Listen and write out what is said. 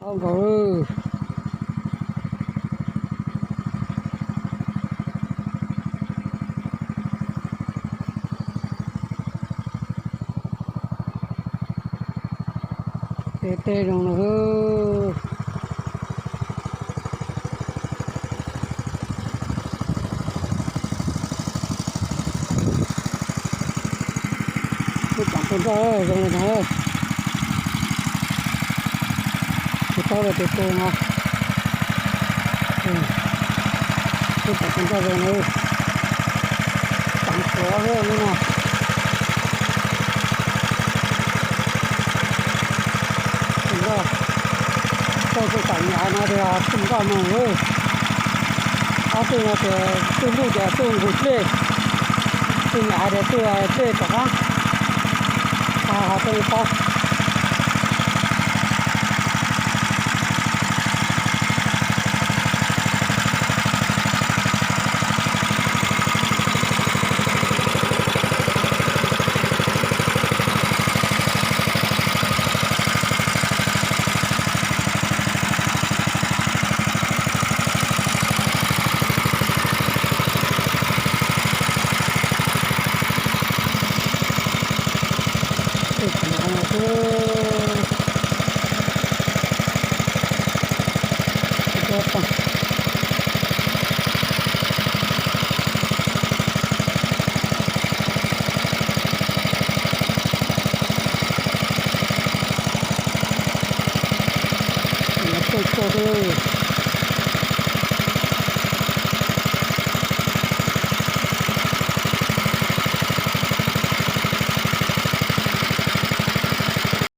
ເອົາເດີ ເຕະໆລົງເດີ. ເຮັດຕາມຄົນເດີ ເບິ່ງເດີ ເຮັດຕໍ່ໄປເຕັມໂຕເນາະ. ເອີ ເຮັດຕາມຄົນເດີ ເບິ່ງເດີ ຕາມຂົວເດີນີ້ນະ. ເຫັນບໍ່? ເຈົ້າຄືກັນຫຍ້າຍມາເທື່ອ ເປັນກໍເມືອງເວີຍ ເອົາເປັນວ່າແຕ່ຕູ້ແຕ່ຕູ້ບຸດເລີຍ ເປັນຫຍ້າແຕ່ຕູ້ເລີຍກໍຫາ ຫາເປັນກໍ. ເອົາເດີ.